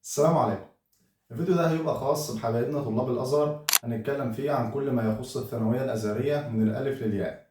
السلام عليكم. الفيديو ده هيبقى خاص بحبايبنا طلاب الأزهر، هنتكلم فيه عن كل ما يخص الثانوية الأزهرية من الألف للياء.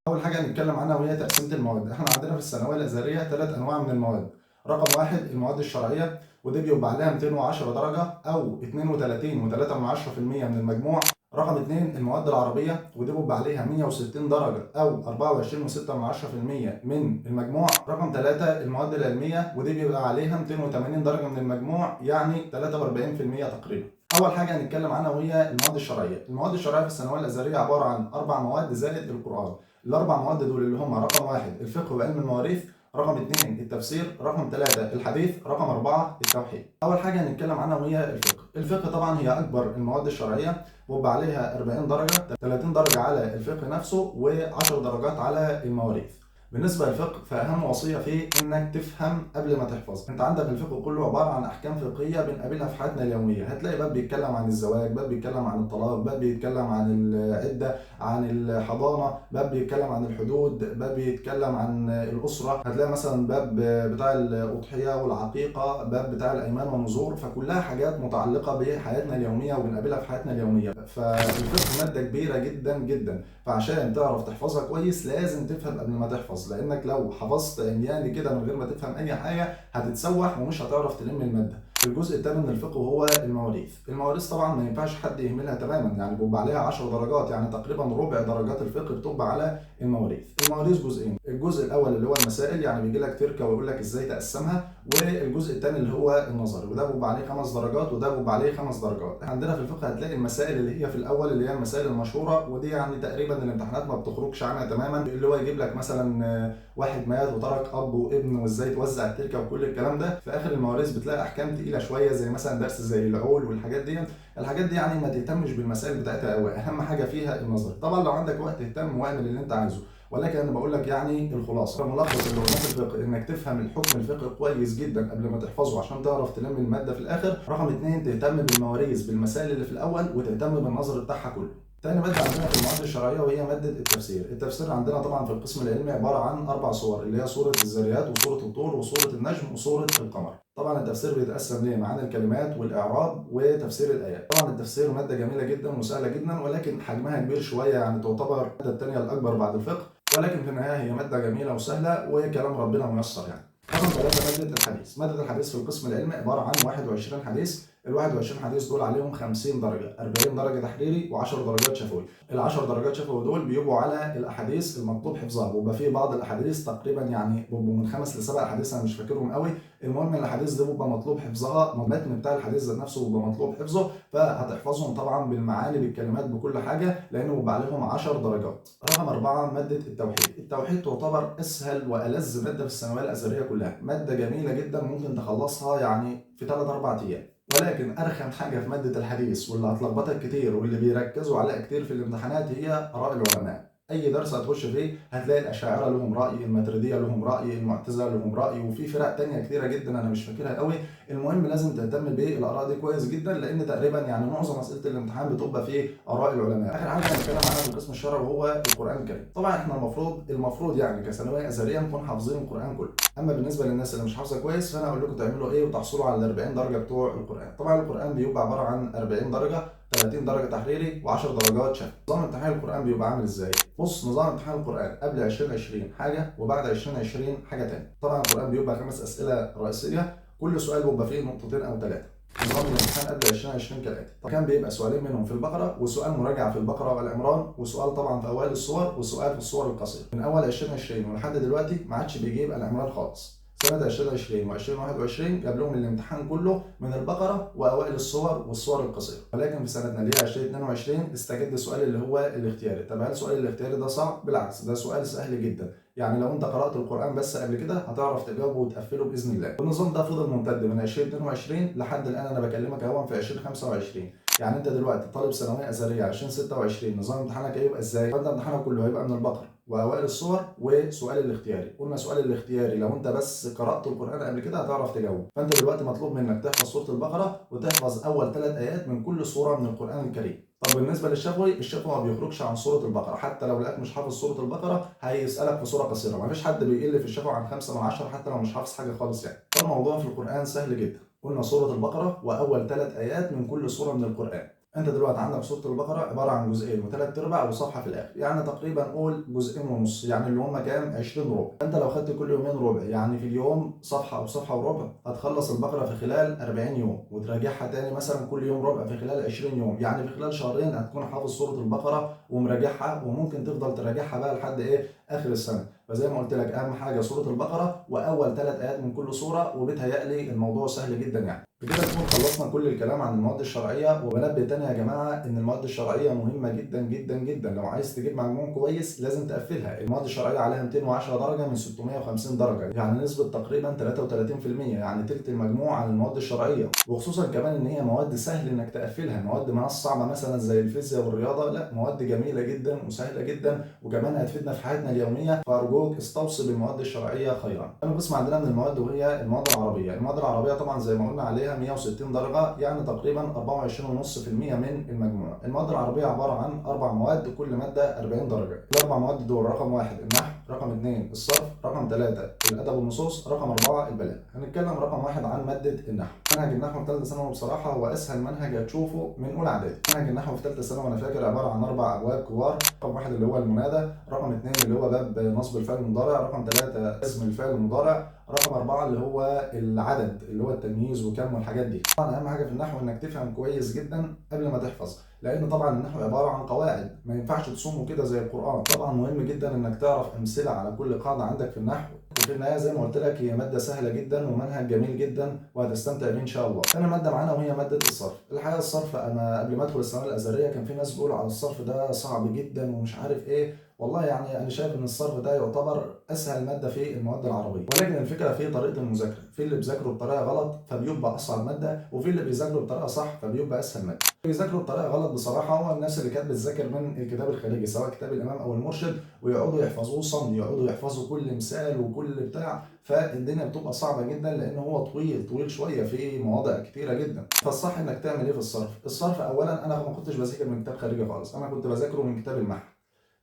أول حاجة هنتكلم عنها وهي تقسيمة المواد. احنا عندنا في الثانوية الأزهرية 3 أنواع من المواد. رقم 1 المواد الشرعية، ودي بيبقى عليها 210 درجة أو 32.3% من المجموع. رقم 2 المواد العربية، ودي بيبقى عليها 160 درجة أو 24.6% من المجموع. رقم 3 المواد العلمية، ودي بيبقى عليها 280 درجة من المجموع، يعني 43% تقريبا. أول حاجة هنتكلم عنها وهي المواد الشرعية. المواد الشرعية في الثانوية الأزهرية عبارة عن 4 مواد زائد القرآن. الأربع مواد دول اللي هم رقم 1 الفقه وعلم المواريث، رقم 2 التفسير، رقم 3 الحديث، رقم 4 التوحيد. أول حاجة هنتكلم عنها وهي الفقه. الفقه طبعا هي أكبر المواد الشرعية، وبيبقى عليها 40 درجة، 30 درجة على الفقه نفسه و10 درجات على المواريث. بالنسبة للفقه فأهم وصية فيه إنك تفهم قبل ما تحفظ. أنت عندك الفقه كله عبارة عن أحكام فقهية بنقابلها في حياتنا اليومية. هتلاقي باب بيتكلم عن الزواج، باب بيتكلم عن الطلاق، باب بيتكلم عن العدة، عن الحضانة، باب بيتكلم عن الحدود، باب بيتكلم عن الأسرة، هتلاقي مثلا باب بتاع الأضحية والعقيقة، باب بتاع الأيمان والنذور. فكلها حاجات متعلقة بحياتنا اليومية وبنقابلها في حياتنا اليومية. فالفقه مادة كبيرة جدا جدا، فعشان تعرف تحفظها كويس لازم تفهم قبل ما تحفظ، لانك لو حفظت عمياني كده من غير ما تفهم اي حاجة هتتسوح ومش هتعرف تلم المادة. الجزء الثاني من الفقه هو المواريث. المواريث طبعا ما ينفعش حد يهملها تماما، يعني بيبقى عليها 10 درجات، يعني تقريبا ربع درجات الفقه بتبقى على المواريث. المواريث جزئين، الجزء الاول اللي هو المسائل، يعني بيجي لك تركه ويقول لك ازاي تقسمها، والجزء الثاني اللي هو النظري، وده بيبقى عليه 5 درجات وده بيبقى عليه 5 درجات. عندنا في الفقه هتلاقي المسائل اللي هي في الاول اللي هي المسائل المشهورة، ودي يعني تقريبا الامتحانات ما بتخرجش عنها تماما، اللي هو يجيب لك مثلا واحد مات وترك اب وابن وازاي توزع التركة وكل الكلام ده. في اخر المواريث بتلاقي احكام تقيلة شوية، زي مثلا درس زي العول والحاجات دي. الحاجات دي يعني ما تهتمش بالمسائل بتاعتها قوي، اهم حاجة فيها النظري. طبعا لو عندك وقت اهتم واعمل اللي انت عايزه، ولكن انا بقول لك يعني الخلاصة. الملخص اللي قلناه في الفقه انك تفهم الحكم الفقهي كويس جدا قبل ما تحفظه عشان تعرف تلم المادة في الاخر. رقم 2 تهتم بالمواريث بالمسائل اللي في الاول وتهتم بالنظر بتاعها كله. تاني مادة عندنا في المواد الشرعية وهي مادة التفسير. التفسير عندنا طبعا في القسم العلمي عبارة عن 4 صور، اللي هي سورة الذاريات وسورة الطور وسورة النجم وسورة القمر. طبعا التفسير بيتقسم لمعاني الكلمات والإعراب وتفسير الآيات. طبعا التفسير مادة جميلة جدا وسهلة جدا، ولكن حجمها كبير شوية، يعني تعتبر المادة الثانية الأكبر بعد الفقه، ولكن في النهاية هي مادة جميلة وسهلة وكلام ربنا ميسر يعني. رقم 3 مادة الحديث. مادة الحديث في القسم العلمي عبارة عن 21 حديث. ال 21 حديث دول عليهم 50 درجة، 40 درجة تحريري و10 درجات شفوي. ال 10 درجات شفوي دول بيبقوا على الأحاديث المطلوب حفظها، وبيبقى في بعض الأحاديث تقريبا يعني بيبقوا من 5 ل 7 أحاديث أنا مش فاكرهم قوي. المهم الأحاديث دي بيبقى مطلوب حفظها، المتن بتاع الحديث ذات نفسه بيبقى مطلوب حفظه، فهتحفظهم طبعا بالمعاني بالكلمات بكل حاجة، لأنه بيبقى عليهم 10 درجات. رقم 4 مادة التوحيد. التوحيد تعتبر أسهل وألذ مادة في الثانوية الأزهرية كلها، مادة جميلة جدا ممكن تخلصها يعني في 3-4 أيام. ولكن أرخم حاجة في مادة الحديث واللي هتلخبطك كتير واللي بيركزوا عليها كتير في الامتحانات هي آراء العلماء. أي درس هتخش فيه هتلاقي الأشاعرة لهم رأي، الماتريدية لهم رأي، المعتزلة لهم رأي، وفي فرق تانية كتيرة جدا أنا مش فاكرها قوي. المهم لازم تهتم بالآراء دي كويس جدا، لأن تقريبا يعني معظم أسئلة الامتحان بتبقى في آراء العلماء. آخر حاجة هنتكلم عنها في القسم الشرعي وهو القرآن الكريم. طبعا احنا المفروض يعني كثانوية أزهرية نكون حافظين القرآن كله. أما بالنسبة للناس اللي مش حافظة كويس فأنا أقول لكم تعملوا إيه وتحصلوا على 40 درجة بتوع القرآن. طبعا القرآن بيبقى عبارة عن 40 درجة، 30 درجة تحريري و10 درجات شفوي. نظام امتحان القرآن بيبقى عامل ازاي؟ بص، نظام امتحان القرآن قبل 2020 حاجة وبعد 2020 حاجة تانية. طبعا القرآن بيبقى 5 أسئلة رئيسية، كل سؤال بيبقى فيه نقطتين أو 3. نظام الامتحان قبل 2020 كالآتي: كان بيبقى سؤالين منهم في البقرة، وسؤال مراجعة في البقرة والعمران، وسؤال طبعا في أوائل السور، وسؤال في السور القصيرة. من أول 2020 ولحد دلوقتي ما عادش بيجيب العمران خالص. سنة 2020 و2021 جاب لهم الامتحان كله من البقرة وأوائل السور والسور القصيرة، ولكن في سنتنا اللي هي 2022 استجد السؤال اللي هو الاختياري. طب هل السؤال الاختياري ده صعب؟ بالعكس، ده سؤال سهل جدا، يعني لو انت قرأت القرآن بس قبل كده هتعرف تجاوبه وتقفله بإذن الله. والنظام ده فضل ممتد من 2022 لحد الآن، أنا بكلمك أهو في 2025. يعني انت دلوقتي طالب ثانوية أزهرية 2026، نظام امتحانك هيبقى ازاي؟ فانت امتحانك كله هيبقى من البقرة واوائل السور وسؤال الاختياري. قلنا سؤال الاختياري لو انت بس قرأت القرآن قبل كده هتعرف تجاوب. فانت دلوقتي مطلوب منك تحفظ سورة البقرة وتحفظ اول 3 آيات من كل سورة من القرآن الكريم. طب بالنسبة للشفوي، الشفوي ما بيخرجش عن سورة البقرة، حتى لو لقاك مش حافظ سورة البقرة هيسالك في سورة قصيرة، ما فيش حد بيقل في الشفوي عن 5 من 10 حتى لو مش حافظ حاجة خالص يعني. فالموضوع في القران سهل جدا، قلنا سورة البقرة واول 3 ايات من كل سورة من القران. انت دلوقتي عندك سورة البقرة عبارة عن جزئين وثلاث ارباع وصفحه في الاخر، يعني تقريبا قول جزئين ونص، يعني اللي هم كام؟ 20 ربع. انت لو خدت كل يومين ربع، يعني في اليوم صفحة او صفحة وربع، هتخلص البقرة في خلال 40 يوم، وتراجعها تاني مثلا كل يوم ربع في خلال 20 يوم، يعني في خلال شهرين هتكون حافظ سورة البقرة ومراجعها، وممكن تفضل تراجعها بقى لحد ايه؟ اخر السنة. فزي ما قلت لك اهم حاجة سورة البقرة واول 3 ايات من كل سورة، وبتهيألي الموضوع سهل جدا يعني. بكده نكون خلصنا كل الكلام عن المواد الشرعية. وبنبه تاني يا جماعة ان المواد الشرعية مهمة جدا جدا جدا، لو عايز تجيب مجموع كويس لازم تقفلها. المواد الشرعية عليها 210 درجه من 650 درجه، يعني نسبه تقريبا 33%، يعني تلت المجموع عن المواد الشرعية. وخصوصا كمان ان هي مواد سهل انك تقفلها، مواد ما صعبة مثلا زي الفيزياء والرياضة، لا مواد جميلة جدا وسهلة جدا، وكمان هتفيدنا في حياتنا اليومية. فارجوك استوصي بالمواد الشرعية خيرا. ثاني قسم عندنا من المواد وهي المواد العربية. المواد العربية طبعا زي ما قلنا عليها 160 درجه، يعني تقريبا 24.5% من المجموع. المواد العربية عبارة عن 4 مواد، كل مادة 40 درجه. الاربع مواد دول رقم 1 النحو، رقم 2 الصرف، رقم 3 الادب والنصوص، رقم 4 البلاغة. هنتكلم رقم 1 عن مادة النحو. منهج النحو في ثالثة ثانوي بصراحة هو اسهل منهج هتشوفه من اولى اعدادي. منهج النحو في ثالثة ثانوي انا فاكر عبارة عن 4 ابواب كبار. رقم 1 اللي هو المنادى، رقم 2 اللي هو باب نصب الفعل المضارع، رقم 3 اسم الفعل المضارع، رقم 4 اللي هو العدد اللي هو التمييز وكم والحاجات دي. طبعا اهم حاجة في النحو انك تفهم كويس جدا قبل ما تحفظ، لان طبعا النحو عبارة عن قواعد ما ينفعش تصومه كده زي القران. طبعا مهم جدا انك تعرف امثلة على كل قاعدة عندك في النحو. وفي النهاية زي ما قلت لك هي مادة سهلة جدا ومنهج جميل جدا وهتستمتع بيه ان شاء الله. ثاني مادة معانا وهي مادة الصرف. الحقيقة الصرف انا قبل ما ادخل الثانوية الازهريه كان في ناس بيقولوا على الصرف ده صعب جدا ومش عارف ايه، والله يعني انا شايف ان الصرف ده يعتبر اسهل مادة في المواد العربية، ولكن الفكرة في طريقه المذاكرة، في اللي بيذاكره بطريقة غلط فبيبقى اصعب مادة، وفي اللي بيذاكره بطريقة صح فبيبقى اسهل مادة. اللي بيذاكروا بطريقة غلط بصراحة هو الناس اللي كانت بتذاكر من الكتاب الخارجي سواء كتاب الامام او المرشد، ويقعدوا يحفظوه صم، يقعدوا يحفظوا كل مثال وكل بتاع، فالدنيا بتبقى صعبة جدا لان هو طويل طويل شوية في مواضع كتيرة جدا. فالصح انك تعمل ايه في الصرف؟ الصرف اولا انا ما كنتش بذاكر من كتاب خارجي خالص، انا كنت بذاكرة من كتاب المعهد.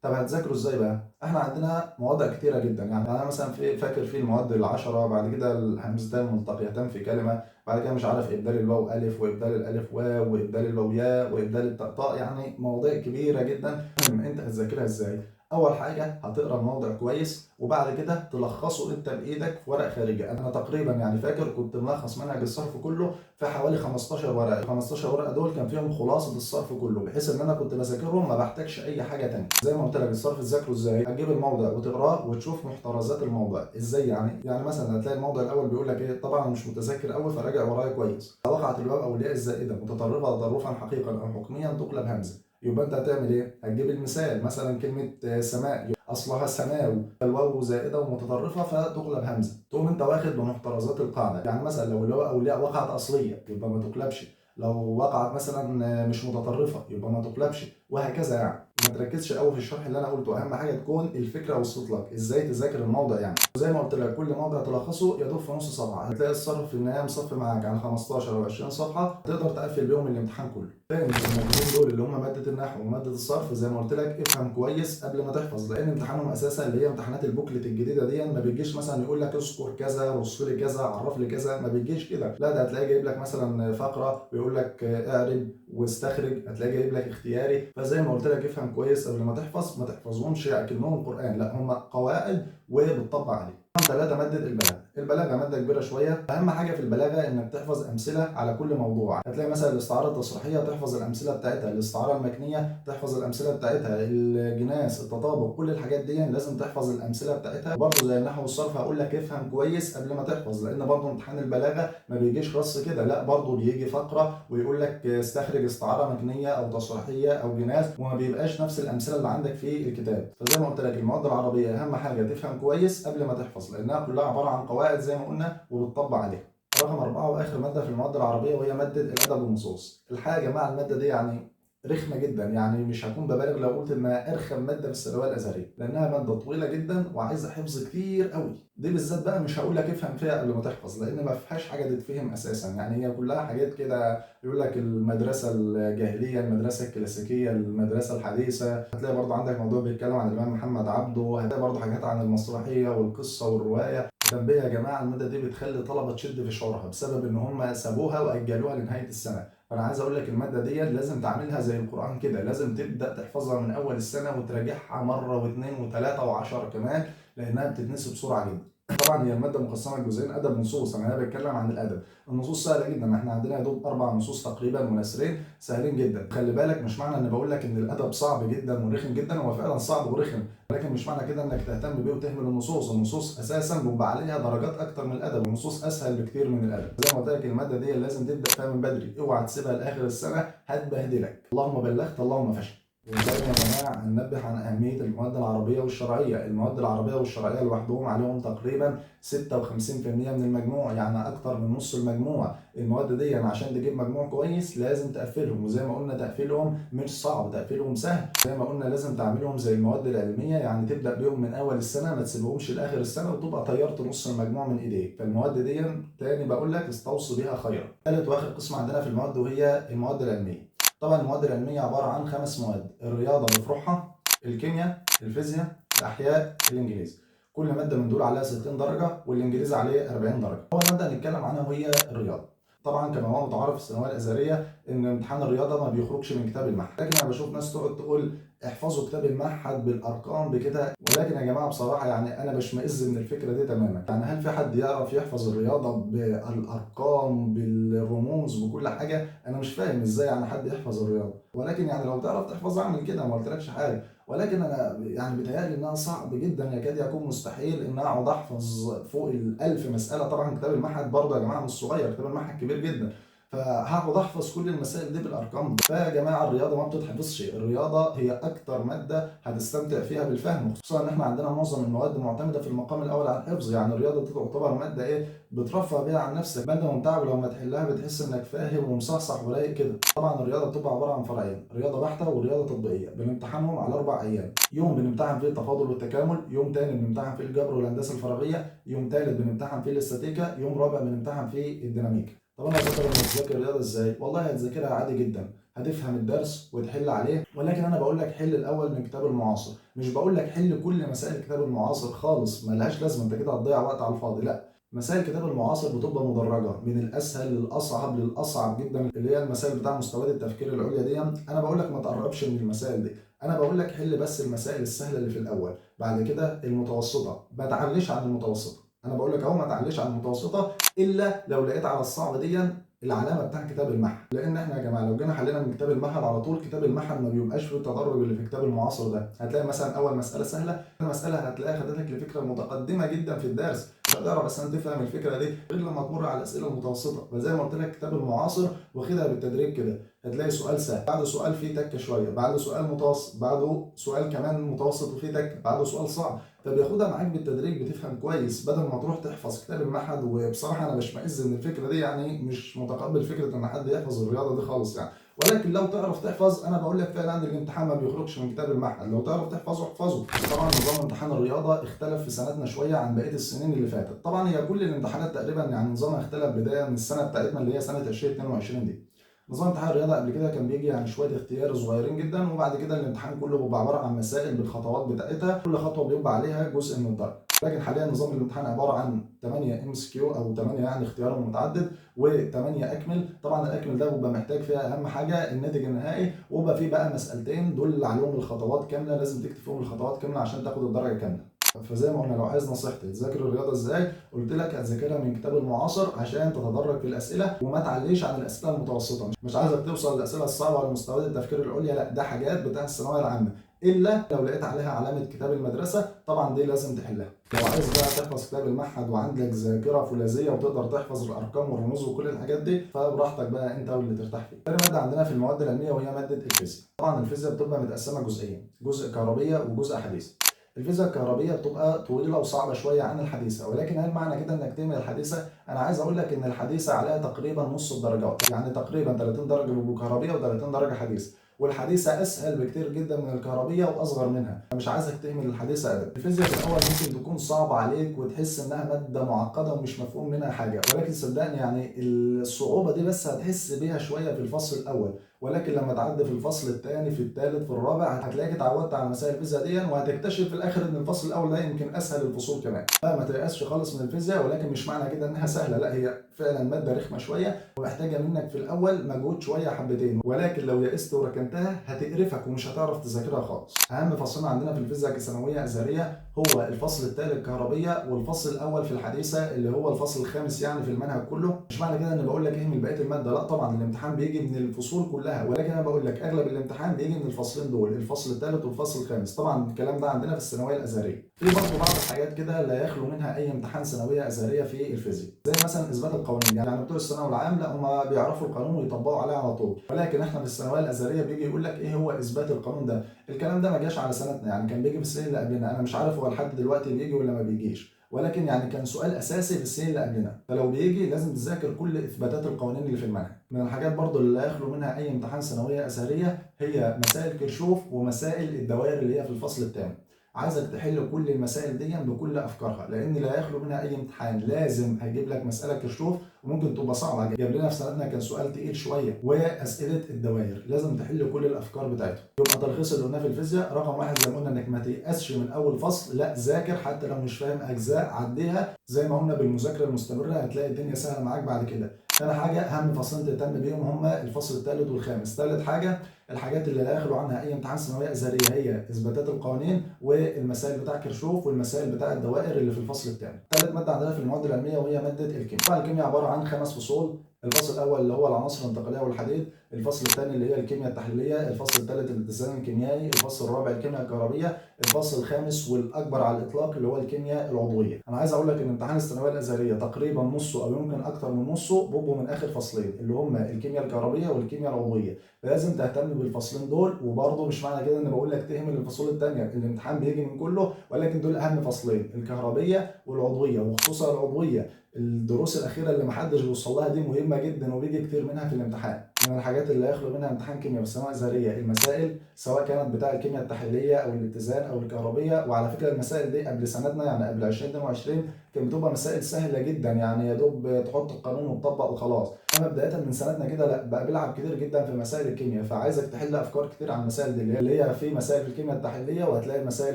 طب هتذاكره ازاي بقى؟ احنا عندنا مواضع كتيرة جدا، يعني انا مثلا فاكر في المواد العشرة، بعد كده الهمزتان الملتقيتان في كلمة، بعد كده مش عارف ابدال الواو الف وابدال الالف واو وابدال الواو ياء وابدال التاء طاء، يعني مواضيع كبيرة جدا. المهم انت هتذاكرها ازاي؟ اول حاجة هتقرا الموضع كويس، وبعد كده تلخصه انت بايدك في ورق خارجي. انا تقريبا يعني فاكر كنت ملخص منهج الصرف كله في حوالي 15 ورقة، 15 ورقة دول كان فيهم خلاصه الصرف كله، بحيث ان انا كنت بذاكرهم ما بحتاجش اي حاجة تانية. زي ما قلت لك الصرف تذاكره ازاي؟ هتجيب الموضع وتقراه وتشوف محترزات الموضع ازاي. يعني مثلا هتلاقي الموضع الاول بيقول لك ايه، طبعا مش متذكر قوي فراجع ورايا كويس. وقعت الواو او الياء الزائدة متطرفة تطرفا حقيقا او حكميا تقلب همزه، يبقى انت هتعمل ايه؟ هتجيب المثال، مثلا كلمة سماء اصلها سماو، الواو زائدة ومتطرفه فتقلب همزه، تقوم انت واخد بمحترزات القاعدة. يعني مثلا لو الواو او الياء وقعت اصلية يبقى ما تقلبش، لو وقعت مثلا مش متطرفة يبقى ما تقلبش، وهكذا. يعني ما تركزش قوي في الشرح اللي انا قلته، اهم حاجة تكون الفكرة وصلت لك ازاي تذاكر الموضع. يعني زي ما قلت لك كل موضع تلخصه يا دوب في نص صفحة، هتلاقي الصرف في النهاية مصفي معاك على 15 او 20 صفحة تقدر تقفل بيهم الامتحان كله. تاني المادتين دول اللي هم مادة النحو ومادة الصرف زي ما قلت لك افهم كويس قبل ما تحفظ، لان امتحانهم اساسا اللي هي امتحانات ال booklet الجديدة دي ما بتجيش مثلا يقول لك اذكر كذا، رص لي كذا، عرف لي كذا، ما بتجيش كده. لا ده هتلاقي جايب لك مثلا فقره ويقول لك اعرب واستخرج، هتلاقي جايب لك اختياري. فزي ما قلت لك افهم كويس قبل ما تحفظ، ما تحفظهمش اكنهم قران، لا هم قواعد وبتطبق عليه. رقم 3 مادة البلاغة. البلاغة مادة كبيرة شوية، اهم حاجة في البلاغة انك تحفظ امثلة على كل موضوع. هتلاقي مثلا الاستعارة التصريحيه تحفظ الامثلة بتاعتها، الاستعارة المكنية تحفظ الامثلة بتاعتها، الجناس، التطابق، كل الحاجات دي لازم تحفظ الامثلة بتاعتها. برضه زي النحو والصرف هقول لك افهم كويس قبل ما تحفظ، لان برضه امتحان البلاغة ما بيجيش رص كده، لا برضه بيجي فقره ويقول لك استخرج استعارة مكنيه او تصريحيه او جناس، وما بيبقاش نفس الامثلة اللي عندك في الكتاب. فزي ما قلت لك المواد العربية اهم حاجة تفهم كويس قبل ما تحفظ، لانها كلها عبارة عن قواعد زي ما قلنا وبتطبق عليها. رقم 4 واخر مادة في المواد العربية وهي مادة الادب والنصوص. الحقيقة يا جماعة المادة دي يعني رخمة جدا، يعني مش هكون ببالغ لو قلت انها ارخم مادة في الثانوية الازهريه، لانها مادة طويلة جدا وعايزه حفظ كتير قوي. دي بالذات بقى مش هقول لك افهم فيها قبل ما تحفظ، لان ما فيهاش حاجة تتفهم اساسا، يعني هي كلها حاجات كده يقول لك المدرسة الجاهلية، المدرسة الكلاسيكية، المدرسة الحديثة. هتلاقي برضه عندك موضوع بيتكلم عن الامام محمد عبده، هتلاقي برضه حاجات عن المسرحية والقصه والرواية. تنبيه يا جماعة، المادة دي بتخلي طلبه تشد في شعورها بسبب ان هم سابوها واجلوها لنهاية السنة. فانا عايز اقول لك المادة دي لازم تعملها زي القران كده، لازم تبدا تحفظها من اول السنة وتراجعها مرة واثنين وثلاثة وعشرة كمان، لانها بتتنسي بسرعة جدا. طبعا هي المادة مقسمة لجزئين، ادب ونصوص. انا هنا بتكلم عن الادب. النصوص سهلة جدا، احنا عندنا يا دوب 4 نصوص تقريبا ونثرين سهلين جدا. خلي بالك مش معنى ان بقول لك ان الادب صعب جدا ورخم جدا، هو فعلا صعب ورخم، ولكن مش معنى كده انك تهتم بيه وتهمل النصوص. النصوص اساسا بيبقى عليها درجات اكتر من الادب، والنصوص اسهل بكتير من الادب. زي ما قلت لك المادة دي لازم تبدا فيها من بدري، اوعى تسيبها لاخر السنة هتبهدلك. اللهم بلغت اللهم فشل. ودايما يا جماعة هننبه عن اهمية المواد العربية والشرعية. المواد العربية والشرعية لوحدهم عليهم تقريبا 56% من المجموع، يعني اكتر من نص المجموع. المواد دي يعني عشان تجيب مجموع كويس لازم تقفلهم، وزي ما قلنا تقفيلهم مش صعب، تقفيلهم سهل. زي ما قلنا لازم تعملهم زي المواد العلمية، يعني تبدا بيهم من اول السنة، ما تسيبهمش لاخر السنة وتبقى طيرت نص المجموع من ايديك. فالمواد دي تاني بقول لك استوصي بيها خيرا. ثالث واخر قسم عندنا في المواد وهي المواد العلمية. طبعا المواد العلمية عبارة عن 5 مواد، الرياضة بفروعها، الكيمياء، الفيزياء، الأحياء، الإنجليزي. كل مادة من دول عليها 60 درجة والإنجليزي عليه 40 درجة. أول مادة هنتكلم عنها وهي الرياضة. طبعا كما هو متعارف في الثانوية الأزهرية إن امتحان الرياضة ما بيخرجش من كتاب المعهد، لكن أنا بشوف ناس تقعد تقول احفظوا كتاب المعهد بالارقام بكده، ولكن يا جماعة بصراحة يعني انا بشمئز من الفكرة دي تماما. يعني هل في حد يعرف يحفظ الرياضة بالارقام بالرموز بكل حاجة؟ انا مش فاهم ازاي يعني حد يحفظ الرياضة، ولكن يعني لو تعرف تحفظ اعمل كده، ما قلتلكش حاجة. ولكن انا يعني بيتهيألي انها صعب جدا، يكاد يكون مستحيل ان اقعد احفظ فوق ال1000 مسالة. طبعا كتاب المعهد برضه يا جماعة مش صغير، كتاب المعهد كبير جدا، فهقعد احفظ كل المسائل دي بالارقام. فيا جماعة الرياضة ما بتتحفظش، الرياضة هي اكتر مادة هتستمتع فيها بالفهم، خصوصا ان احنا عندنا معظم المواد معتمدة في المقام الاول على الحفظ. يعني الرياضة دي تعتبر مادة ايه، بترفع بيها عن نفسك، مادة ممتعة، ولما تحلها بتحس انك فاهم ومصحصح ورايق كده. طبعا الرياضة بتبقى عبارة عن فرعين، رياضة بحته ورياضة تطبيقية، بنمتحنهم على 4 ايام. يوم بنمتحن فيه التفاضل والتكامل، يوم تاني بنمتحن فيه الجبر والهندسة الفراغيه، يوم تالت بنمتحن فيه الاستاتيكا، يوم رابع بنمتحن فيه الديناميكا. طب انا هتقدر انك تذاكر الرياضة ازاي؟ والله هتذاكرها عادي جدا، هتفهم الدرس وتحل عليه، ولكن انا بقول لك حل الاول من كتاب المعاصر، مش بقول لك حل كل مسائل كتاب المعاصر خالص، ملهاش لازمه، انت كده هتضيع وقت على الفاضي. لا، مسائل كتاب المعاصر بتبقى مدرجة من الاسهل للاصعب للاصعب جدا، اللي هي المسائل بتاع مستويات التفكير العليا دي. انا بقول لك ما تقربش من المسائل دي، انا بقول لك حل بس المسائل السهلة اللي في الاول، بعد كده المتوسطة، ما تعليش عن المتوسطة. انا بقول لك اهو ما تعليش عن المتوسطة الا لو لقيت على الصعب دي العلامة بتاع كتاب المعهد، لان احنا يا جماعة لو جينا حلينا من كتاب المعهد على طول، كتاب المعهد ما بيبقاش فيه التدرج اللي في كتاب المعاصر ده. هتلاقي مثلا اول مسالة سهلة، مسالة هتلاقيها خدتك لفكرة متقدمة جدا في الدرس، مش هتعرف اصلا تفهم الفكرة دي غير لما تمر على الاسئلة المتوسطة. فزي ما قلت لك كتاب المعاصر واخدها بالتدريج كده، هتلاقي سؤال سهل، بعده سؤال فيه تكه شوية، بعده سؤال متوسط، بعده سؤال كمان متوسط وفيه تكه، بعده سؤال صعب. فبياخدها معاك بالتدريج، بتفهم كويس بدل ما تروح تحفظ كتاب المعهد. وبصراحة انا بشمئز من الفكرة دي، يعني مش متقبل فكرة ان حد يحفظ الرياضة دي خالص يعني. ولكن لو تعرف تحفظ، انا بقول لك فعلا الامتحان ما بيخرجش من كتاب المعهد، لو تعرف تحفظه احفظه. طبعا نظام امتحان الرياضة اختلف في سنتنا شوية عن بقية السنين اللي فاتت. طبعا هي كل الامتحانات تقريبا يعني نظامها اختلف بداية من السنة بتاعتنا اللي هي سنة 2022 دي. نظام امتحان الرياضة قبل كده كان بيجي يعني شوية اختيار صغيرين جدا، وبعد كده الامتحان كله بيبقى عبارة عن مسائل بالخطوات بتاعتها، كل خطوة بيبقى عليها جزء من الدرجة. لكن حاليا نظام الامتحان عبارة عن 8 MCQ او 8 يعني اختيار متعدد و8 اكمل. طبعا الاكمل ده بيبقى محتاج فيها اهم حاجة الناتج النهائي، وبيبقى فيه بقى مسالتين دول اللي عليهم الخطوات كاملة، لازم تكتب فيهم الخطوات كاملة عشان تاخد الدرجة كاملة. فزي ما قلنا لو عايز نصيحتي تذاكر الرياضة ازاي، قلت لك هتذاكرها من كتاب المعاصر عشان تتدرج في الاسئلة وما تعليش عن الاسئلة المتوسطة. مش عايزك توصل للاسئلة الصعبة ولا مستويات التفكير العليا، لا ده حاجات بتاع الثانوية العامة، الا لو لقيت عليها علامة كتاب المدرسة طبعا دي لازم تحلها. لو عايز بقى تحفظ كتاب المعهد وعندك ذاكره فولاذيه وتقدر تحفظ الارقام والرموز وكل الحاجات دي، فبراحتك بقى انت واللي ترتاح فيه. تاني مادة عندنا في المواد العلمية وهي مادة الفيزياء. طبعا الفيزياء بتبقى متقسمه جزئين، جزء كهربيه وجزء حديث. الفيزياء الكهربيه بتبقى طويلة وصعبة شوية عن الحديثة، ولكن هل معنى كده انك تعمل الحديثة؟ انا عايز اقول لك ان الحديثة عليها تقريبا نص الدرجات، يعني تقريبا 30 درجه بيبقوا كهربيه و30 درجه حديثه. والحديثه اسهل بكتير جدا من الكهربيه واصغر منها، مش عايزك تهمل الحديثة ابدا. الفيزياء في الاول ممكن تكون صعبة عليك وتحس انها مادة معقدة ومش مفهوم منها حاجة، ولكن صدقني يعني الصعوبة دي بس هتحس بيها شوية في الفصل الاول، ولكن لما تعدي في الفصل الثاني في الثالث في الرابع هتلاقيك اتعودت على مسائل الفيزياء دي، وهتكتشف في الاخر ان الفصل الاول ده يمكن اسهل الفصول كمان. فما تيأسش خالص من الفيزياء، ولكن مش معنى كده انها سهلة، لا هي فعلا مادة رخمة شوية ومحتاجة منك في الاول مجهود شوية حبتين، ولكن لو يئست وركنتها هتقرفك ومش هتعرف تذاكرها خالص. اهم فصلين عندنا في الفيزياء كثانويه ازهريه هو الفصل الثالث الكهربيه والفصل الاول في الحديثة اللي هو الفصل الخامس يعني في المنهج كله. مش معنى كده ان بقول لك اهمل بقية المادة، لا طبعا الامتحان بيجي من الفصول كلها، ولكن انا بقول لك اغلب الامتحان بيجي من الفصلين دول، الفصل الثالث والفصل الخامس. طبعا الكلام ده عندنا في الثانوية الازهريه. في برضه بعض الحاجات كده لا يخلو منها اي امتحان ثانوية ازهريه في الفيزياء، زي مثلا اثبات القوانين. يعني بتوع الثانوي العام لا هما بيعرفوا القانون ويطبقوا عليه على طول، ولكن احنا في الثانوية الازهريه بيجي يقول لك ايه هو اثبات القانون ده. الكلام ده ما جاش على سنتنا، يعني كان بيجي في السنين اللي قبلنا، انا مش عارف هو لحد دلوقتي بيجي ولا ما بيجيش، ولكن يعني كان سؤال اساسي في السنين اللي قبلنا، فلو بيجي لازم تذاكر كل اثباتات القوانين اللي في المنهج. من الحاجات برضو اللي لا يخلو منها اي امتحان ثانوية ازهريه هي مسائل كيرشوف ومسائل الدوائر اللي هي في الفصل الثامن. عايزك تحل كل المسائل دي بكل افكارها، لان لا يخلو منها اي امتحان، لازم هيجيب لك مسالة كيرشوف وممكن تبقى صعبة، جاب لنا في سنتنا كان سؤال تقيل شوية، واسئلة الدوائر لازم تحل كل الافكار بتاعتهم. يبقى تلخيص اللي قلناه في الفيزياء، رقم واحد زي ما قلنا انك ما تيأسش من اول فصل، لا ذاكر حتى لو مش فاهم اجزاء عديها، زي ما قلنا بالمذاكره المستمرة هتلاقي الدنيا سهلة معاك بعد كده. ثاني حاجة اهم فصلين تهتم بيهم هما الفصل الثالث والخامس. ثالث حاجة الحاجات اللي لا يخلو عنها اي امتحان ثانوية ازهريه هي اثباتات القوانين والمسائل بتاع كيرشوف والمسائل بتاع الدوائر اللي في الفصل الثاني. ثالث مادة عندنا في المواد العلمية وهي مادة الكيمياء. طبعا الكيمياء عبارة عن 5 فصول، الفصل الاول اللي هو العناصر الانتقالية والحديد، الفصل الثاني اللي هي الكيمياء التحليلية، الفصل الثالث الاتزان الكيميائي، الفصل الرابع الكيمياء الكهربيه، الفصل الخامس والاكبر على الاطلاق اللي هو الكيمياء العضوية. انا عايز اقول لك ان امتحان الثانوية الازهريه تقريبا نصه او يمكن اكثر من نصه بيبقوا من اخر فصلين اللي هم الكيمياء الكهربيه والكيمياء العضوية، فلازم تهتم بالفصلين دول. وبرضه مش معنى كده ان بقول لك تهمل الفصول الثانية، الامتحان بيجي من كله، ولكن دول اهم فصلين الكهربيه والعضويه، وخصوصا العضوية الدروس الاخيرة اللي محدش بيوصل لها دي مهمة جدا وبيجي كتير منها في الامتحان. من الحاجات اللي لا يخلو منها امتحان كيمياء في الثانوية الازهريه المسائل، سواء كانت بتاع الكيمياء التحليلية او الاتزان او الكهربيه. وعلى فكرة المسائل دي قبل سنتنا يعني قبل 2022 كانت بتبقى مسائل سهلة جدا، يعني يا دوب تحط القانون وتطبق وخلاص. اما بداية من سنتنا كده لا بقى بيلعب كتير جدا في مسائل الكيمياء، فعايزك تحل افكار كتير عن المسائل دي اللي هي في مسائل في الكيمياء التحليلية، وهتلاقي مسائل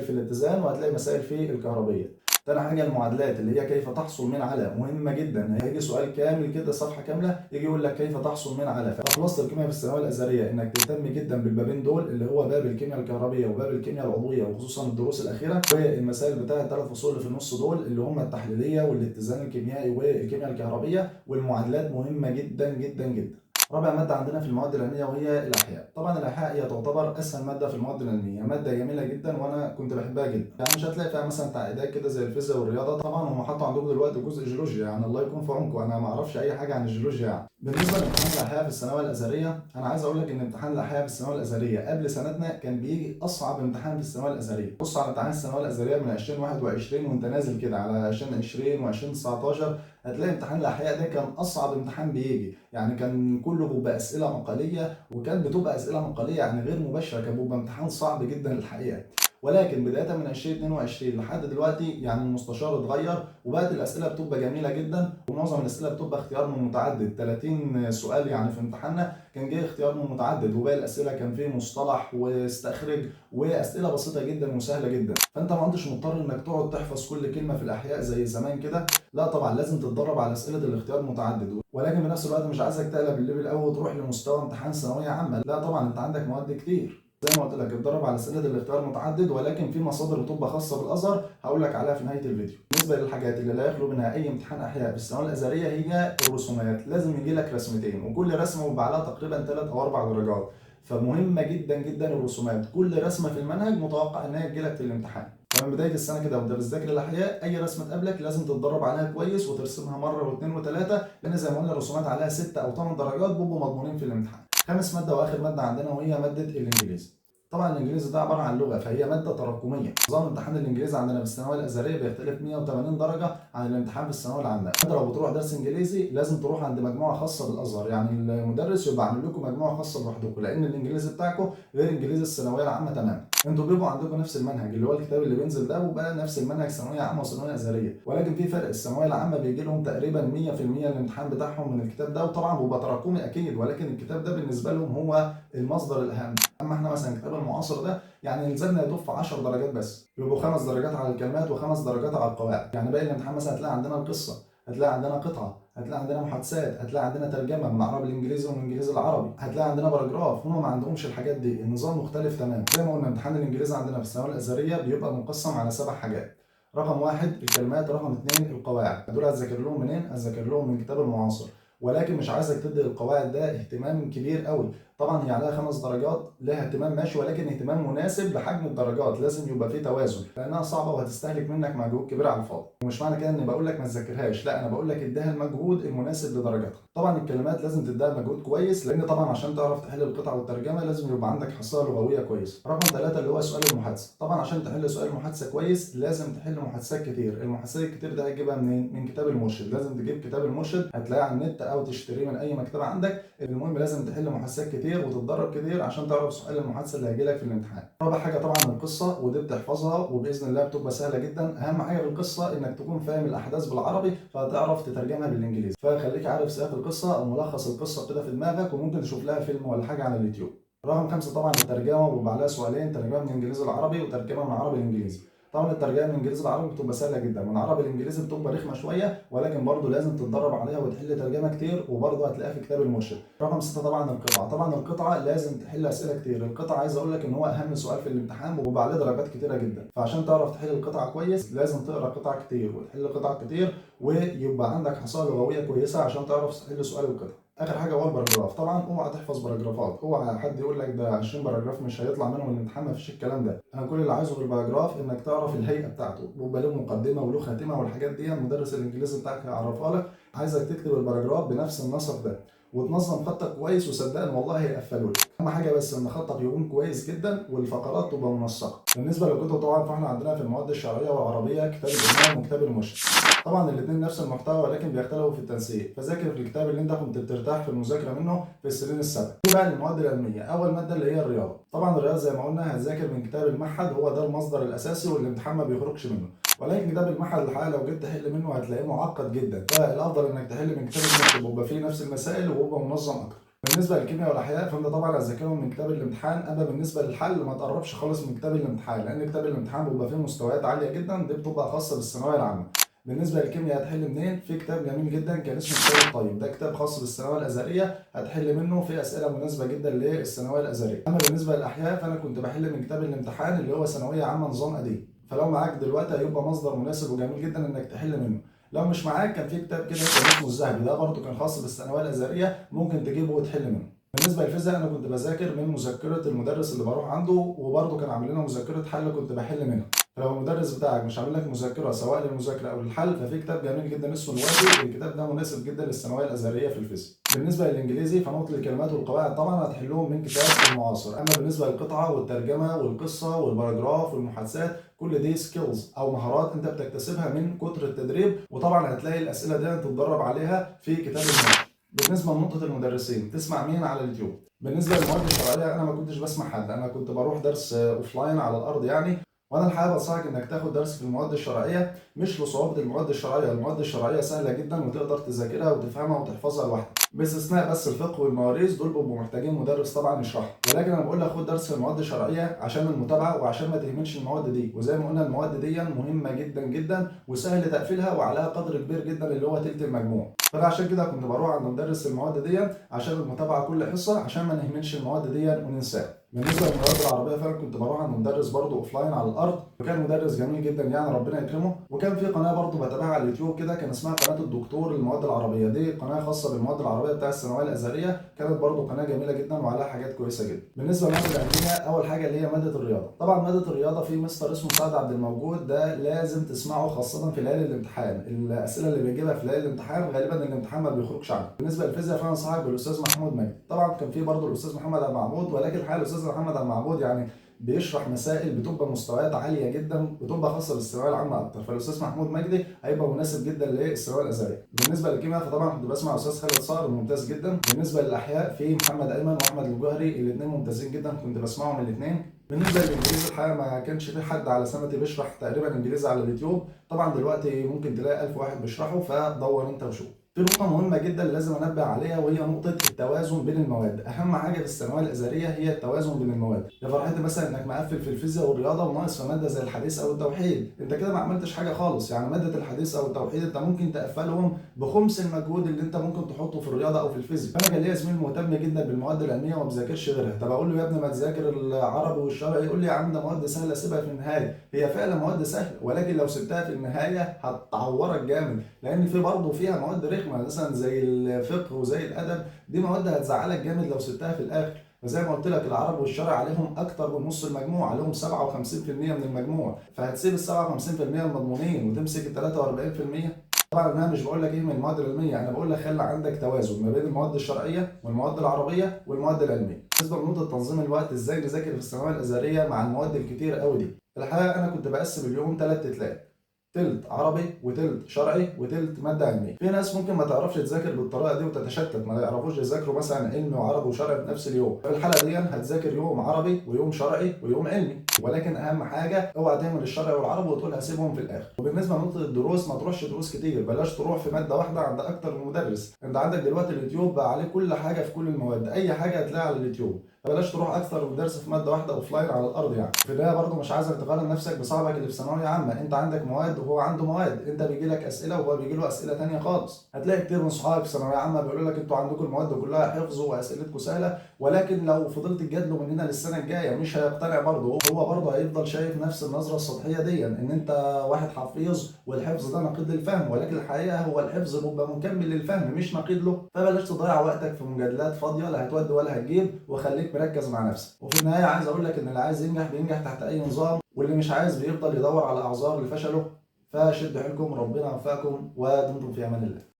في الاتزان، وهتلاقي مسائل في الكهربيه. تاني حاجة المعادلات اللي هي كيف تحصل من على، مهمة جدا، هيجي سؤال كامل كده صفحة كاملة يجي يقول لك كيف تحصل من على. فخلاصه الكيمياء في الثانوية الازهريه انك تهتم جدا بالبابين دول اللي هو باب الكيمياء الكهربيه وباب الكيمياء العضوية، وخصوصا الدروس الاخيرة، والمسائل بتاع الثلاث فصول اللي في النص دول اللي هم التحليلية والاتزان الكيميائي والكيمياء الكهربيه، والمعادلات مهمة جدا جدا جدا. رابع مادة عندنا في المواد العلمية وهي الأحياء. طبعا الأحياء هي تعتبر أسهل مادة في المواد العلمية، مادة جميلة جدا وأنا كنت بحبها جدا، يعني مش هتلاقي فيها مثلا تعقيدات كده زي الفيزياء والرياضة. طبعا هم حطوا عندكم دلوقتي جزء جيولوجيا، يعني الله يكون في عونكم، أنا ما أعرفش أي حاجة عن الجيولوجيا يعني. بالنسبة لامتحان الأحياء في الثانوية الأزهرية، أنا عايز أقول لك إن امتحان الأحياء في الثانوية الأزهرية قبل سنتنا كان بيجي أصعب امتحان في الثانوية الأزهرية. بص على امتحان الثانوية الأزهرية من 2021 وأنت نازل كده على 2020 و2019 هتلاقي امتحان الأحياء ده كان أصعب امتحان بيجي، يعني كان كله بيبقى أسئلة مقالية، وكان بتبقى أسئلة مقالية يعني غير مباشرة، كان بيبقى امتحان صعب جدا الحقيقة. ولكن بداية من 2022 لحد دلوقتي يعني المستشار اتغير وبقت الأسئلة بتبقى جميلة جدا، ومعظم الأسئلة بتبقى اختيار من متعدد، 30 سؤال يعني في امتحاننا كان جاي اختيار من متعدد، وباقي الأسئلة كان فيه مصطلح واستخرج وأسئلة بسيطة جدا وسهلة جدا. فأنت ما انتش مضطر إنك تقعد تحفظ كل كلمة في الأحياء زي زمان كده، لا طبعا لازم تتدرب على أسئلة الاختيار المتعدد، ولكن بنفس الوقت مش عايزك تقلب ال level أوي وتروح لمستوى امتحان ثانوية عامة، لا طبعا أنت عندك مواد كتير. زي ما قلت لك اتدرب على اسئلة الاختيار المتعدد، ولكن في مصادر بتبقى خاصة بالازهر هقول لك عليها في نهاية الفيديو. بالنسبة للحاجات اللي لا يخلو منها اي امتحان احياء في الثانوية الازهريه هي الرسومات، لازم يجي لك رسمتين وكل رسمه بيبقى عليها تقريبا 3 او 4 درجات، فمهمه جدا جدا الرسومات، كل رسمه في المنهج متوقع انها تجي لك في الامتحان. فمن بداية السنة كده وانت بتذاكر الاحياء اي رسمه تقابلك لازم تتدرب عليها كويس وترسمها مرة واثنين وثلاثة، لان زي ما قلنا الرسومات عليها 6 او 8 درجات بيبقوا مضمونين في الامتحان. خامس مادة واخر مادة عندنا وهي مادة الانجليزي. طبعا الانجليزي ده عبارة عن لغة، فهي مادة تراكمية. نظام امتحان الانجليزي عندنا في الثانوية الازهريه بيختلف 180 درجه عن الامتحان في الثانوية العامة. انت لو بتروح درس انجليزي لازم تروح عند مجموعة خاصة بالازهر، يعني المدرس يبقى عامل لكم مجموعة خاصة لوحدكم، لان الانجليزي بتاعكم غير انجليزي الثانوية العامة تماما. انتوا بيبقوا عندكم نفس المنهج اللي هو الكتاب اللي بينزل ده، وبقى نفس المنهج ثانوية عامة وثانويه ازهريه، ولكن في فرق. الثانوية العامة بيجي لهم تقريبا 100% الامتحان بتاعهم من الكتاب ده، وطبعا بيبقى تراكمي اكيد، ولكن الكتاب ده بالنسبة لهم هو المصدر الاهم. اما احنا مثلا كتاب المعاصر ده يعني يلزمنا يدوب في 10 درجات بس، بيبقوا 5 درجات على الكلمات و5 درجات على القواعد. يعني باقي الامتحان مثلا هتلاقي عندنا القصة، هتلاقي عندنا قطعه، هتلاقي عندنا محادثات، هتلاقي عندنا ترجمه من عربي الانجليزي ومن انجليزي العربي، هتلاقي عندنا paragraph. هم ما عندهمش الحاجات دي، النظام مختلف تماما. زي ما قلنا امتحان الانجليزي عندنا في الثانوية الازهريه بيبقى مقسم على 7 حاجات. رقم 1 الكلمات، رقم 2 القواعد. دول هتذاكر لهم منين؟ هتذاكر لهم من كتاب المعاصر، ولكن مش عايزك تدي القواعد ده اهتمام كبير قوي. طبعا هي عليها 5 درجات لها اهتمام ماشي، ولكن اهتمام مناسب لحجم الدرجات، لازم يبقى فيه توازن، لانها صعبة وهتستهلك منك مجهود كبير على الفاضي. ومش معنى كده اني بقول لك ما تذاكرهاش، لا، انا بقول لك اديها المجهود المناسب لدرجاتها. طبعا الكلمات لازم تديها مجهود كويس، لان طبعا عشان تعرف تحل القطع والترجمة لازم يبقى عندك حصيله لغوية كويسة. رقم 3 اللي هو سؤال المحادثة. طبعا عشان تحل سؤال المحادثة كويس لازم تحل محادثات كتير. المحادثات الكتير ده هتجيبها منين؟ من كتاب المرشد. لازم تجيب كتاب المرشد، هتلاقيه على النت او تشتريه من اي مكتبه عندك. المهم لازم تحل محادثات كتير وتتدرب كتير عشان تعرف سؤال المحادثة اللي هيجي لك في الامتحان. رابع حاجة طبعا القصة، ودي بتحفظها وباذن الله بتبقى سهلة جدا. اهم حاجة في القصة انك تكون فاهم الاحداث بالعربي فهتعرف تترجمها بالانجليزي، فخليك عارف سياق القصة او ملخص القصة كده في دماغك، وممكن تشوف لها فيلم ولا حاجة على اليوتيوب. رقم 5 طبعا الترجمة، وبيبقى عليها سؤالين، ترجمه من الانجليزي العربي وترجمة من العربي الانجليزي. طبعا الترجمة من الانجليزي العربي بتبقى سهلة جدا، من العربي الانجليزي بتبقى رخمة شوية، ولكن برضه لازم تتدرب عليها وتحل ترجمه كتير، وبرضه هتلاقيها في كتاب المرشد. رقم 6 طبعا القطعة. طبعا القطعة لازم تحل اسئلة كتير. القطعة عايز اقول لك ان هو اهم سؤال في الامتحان وبيبقى عليه درجات كتيرة جدا، فعشان تعرف تحل القطعة كويس لازم تقرا قطع كتير وتحل قطع كتير، ويبقى عندك حصيله لغوية كويسة عشان تعرف تحل سؤال القطعة. اخر حاجة هو ال paragraph. طبعا اوعى تحفظ paragraph ات، اوعى حد يقول لك ده 20 paragraph مش هيطلع منهم الامتحان، ما فيش الكلام ده. انا كل اللي عايزه في ال paragraph انك تعرف الهيئة بتاعته، بيبقى له مقدمه وله خاتمه والحاجات دي المدرس الانجليزي بتاعك هيعرفها لك. عايزك تكتب ال paragraph بنفس النسق ده وتنظم خطك كويس، وصدقني والله هيقفلوا لك. اهم حاجة بس ان خطك يكون كويس جدا والفقرات تبقى منسقة. بالنسبة للكتب طبعا فاحنا عندنا في المواد الشرعية والعربية كتاب الامام وكتاب المرشد. طبعا الاثنين نفس المحتوى ولكن بيختلفوا في التنسيق، فذاكر في الكتاب اللي انت كنت بترتاح في المذاكرة منه في السنين السابقة. بقى المواد العلمية، اول مادة اللي هي الرياضة. طبعا الرياضة زي ما قلنا هتذاكر من كتاب المعهد، هو ده المصدر الاساسي والامتحان ما بيخرجش منه، ولكن كتاب المعهد الحقيقة لو جيت تحل منه هتلاقيه معقد جدا، فالافضل انك تحل من كتاب المرشد ويبقى فيه نفس المسائل ويبقى منظم اكتر. بالنسبة للكيمياء والاحياء فانت طبعا هتذاكرهم من كتاب الامتحان. اما بالنسبة للحل ما تقربش خالص من كتاب الامتحان، لان كتاب الامتحان بيبقى فيه مستويات عالية جدا، دي بتبقى خاصة بالثانويه العامة. بالنسبة للكيمياء هتحل منين؟ في كتاب جميل جدا كان اسمه كتاب الطيب، ده كتاب خاص بالثانويه الازهريه هتحل منه في اسئلة مناسبة جدا للثانويه الازهريه. اما بالنسبة للاحياء فانا كنت بحل من كتاب الامتحان اللي هو ثانوية عامة نظام قديم، فلو معاك دلوقتي هيبقى مصدر مناسب وجميل جدا انك تحل منه. لو مش معاك كان في كتاب كده كان اسمه الذهبي، ده برضه كان خاص بالثانويه الازهريه ممكن تجيبه وتحل منه. بالنسبة للفيزياء انا كنت بذاكر من مذكره المدرس اللي بروح عنده، وبرضه كان عامل لنا مذكره حل كنت بحل منها. فلو المدرس بتاعك مش عامل لك مذكره سواء للمذاكره او للحل ففي كتاب جميل جدا اسمه الوافي، الكتاب ده مناسب جدا للثانويه الازهريه في الفيزياء. بالنسبة للانجليزي فنقطه الكلمات والقواعد طبعا هتحلهم من كتاب المعاصر. اما بالنسبة للقطعه والترجمة والقصه وال paragraph والمحادثات كل دي skills او مهارات انت بتكتسبها من كتر التدريب، وطبعا هتلاقي الاسئلة دي تتدرب عليها في كتاب المعاصر. بالنسبة لنقطة المدرسين تسمع مين على اليوتيوب؟ بالنسبة للمواد الشرعية انا ما كنتش بسمع حد، انا كنت بروح درس offline على الارض يعني. وانا الحقيقة بنصحك انك تاخد درس في المواد الشرعية، مش لصعوبه المواد الشرعية، المواد الشرعية سهلة جدا وتقدر تذاكرها وتفهمها وتحفظها لوحدك، باستثناء بس الفقه والمواريث دول بيبقوا محتاجين مدرس طبعا يشرحها. ولكن انا بقول لك خد درس في المواد الشرعية عشان المتابعة وعشان ما تهملش المواد دي، وزي ما قلنا المواد دي مهمة جدا جدا وسهل تقفيلها وعليها قدر كبير جدا اللي هو تلت المجموع. فانا عشان كده كنت بروح عند مدرس المواد دي عشان المتابعة كل حصة، عشان ما نهملش المواد دي وننساها. بالنسبة للمواد العربية فانا كنت بروح عند مدرس برضه offline على الارض، وكان مدرس جميل جدا يعني ربنا يكرمه. وكان في قناة برضه بتابعها على اليوتيوب كده كان اسمها قناة الدكتور للمواد العربية، دي قناة خاصة بالمواد العربية بتاع الثانوية الازهريه، كانت برضه قناة جميلة جدا وعليها حاجات كويسة جدا. بالنسبة للمواد العلمية اول حاجة اللي هي مادة الرياضة. طبعا مادة الرياضة في مستر اسمه سعد عبد الموجود، ده لازم تسمعه خاصة في ليالي الامتحان، الاسئلة اللي بيجيبها في ليالي الامتحان غالبا الامتحان ما بيخرجش عنها. بالنسبة للفيزياء فانا انصحك بالاستاذ محمود مجدي، طبعا كان في برضه الاستاذ محمد عبد المعبود، ولكن الحقيقة الاستاذ محمد عبد المعبود يعني بيشرح مسائل بتبقى مستويات عالية جدا، بتبقى خاصة بالثانويه العامة اكتر، فالاستاذ محمود مجدي هيبقى مناسب جدا للثانويه الازهريه. بالنسبة للكيمياء فطبعا كنت بسمع استاذ خالد صقر ممتاز جدا. بالنسبة للاحياء في محمد ايمن واحمد الجوهري، الاثنين ممتازين جدا، كنت بسمعهم الاثنين. بالنسبة للانجليزي الحقيقة ما كانش في حد على سنتي بيشرح تقريبا انجليزي على اليوتيوب، طبعا دلوقتي ممكن تلاقي 1000 واحد بيشرحه، فدور انت وشوف. في نقطة مهمة جدا لازم أنبه عليها، وهي نقطة التوازن بين المواد. أهم حاجة في الثانوية الأزهرية هي التوازن بين المواد. يا فرحتي مثلا إنك مقفل في الفيزياء والرياضة وناقص في مادة زي الحديث أو التوحيد، أنت كده ما عملتش حاجة خالص. يعني مادة الحديث أو التوحيد أنت ممكن تقفلهم بخمس المجهود اللي أنت ممكن تحطه في الرياضة أو في الفيزياء. فأنا كان ليا زميل مهتم جدا بالمواد العلمية وما بيذاكرش غيرها، طب أقول له يا ابني ما تذاكر العربي والشرعي، يقول لي يا عم ده مواد سهلة سيبها في النهاية. هي فعلا مواد سهلة، ولكن لو سبتها في النهاية هتعورك جامد، لأن في برضه فيها مواد رخمة مثلا زي الفقه وزي الادب، دي مواد هتزعلك جامد لو سبتها في الاخر. فزي ما قلت لك العرب والشرع عليهم اكتر من نص المجموع، عليهم 57% من المجموع، فهتسيب ال 57% المضمونين وتمسك ال 43%. طبعا انا مش بقول لك ايه من المواد العلمية، انا بقول لك خلي عندك توازن ما بين المواد الشرعية والمواد العربية والمواد العلمية. بالنسبة لنقطة تنظيم الوقت، ازاي نذاكر في الثانوية الازهريه مع المواد الكتير قوي دي؟ الحقيقة انا كنت بقسم اليوم 3 تلات، تلت عربي وتلت شرعي وتلت مادة علمية. في ناس ممكن ما تعرفش تذاكر بالطريقة دي وتتشتت، ما يعرفوش يذاكروا مثلا علمي وعربي وشرعي في نفس اليوم. في الحالة دي هتذاكر يوم عربي ويوم شرعي ويوم علمي، ولكن اهم حاجة اوعى تعمل الشرعي والعربي وتقول هسيبهم في الاخر. وبالنسبة لنقطة الدروس، ما تروحش دروس كتير، بلاش تروح في مادة واحدة عند اكتر من مدرس. انت عندك دلوقتي اليوتيوب بقى عليه كل حاجة في كل المواد، اي حاجة هتلاقيها على اليوتيوب، فبلاش تروح اكثر من درس في مادة واحدة offline على الارض. يعني في النهاية برضه مش عايزك تقارن نفسك بصاحبك اللي في ثانوية عامة، انت عندك مواد وهو عنده مواد، انت بيجي لك اسئلة وهو بيجي له اسئلة ثانية خالص. هتلاقي كتير من صحابك في ثانوية عامة بيقولوا لك انتوا عندكم المواد كلها حفظ واسئلتكم سهلة، ولكن لو فضلت تجادله من هنا للسنة الجاية مش هيقتنع برضه، هو برضه هيفضل شايف نفس النظرة السطحية دي ان انت واحد حفيظ والحفظ ده نقيض للفهم، ولكن الحقيقة هو الحفظ بيبقى مكمل للفهم مش نقيض له. فبلاش تضيع وقتك في مجادلات فاضية لا هتودي ولا هتجيب، وخليك مركز مع نفسك. وفي النهاية عايز اقول لك ان اللي عايز ينجح بينجح تحت اي نظام، واللي مش عايز بيفضل يدور على اعذار لفشله. فشدوا حيلكم، ربنا يوفقكم، ودمتم في امان الله.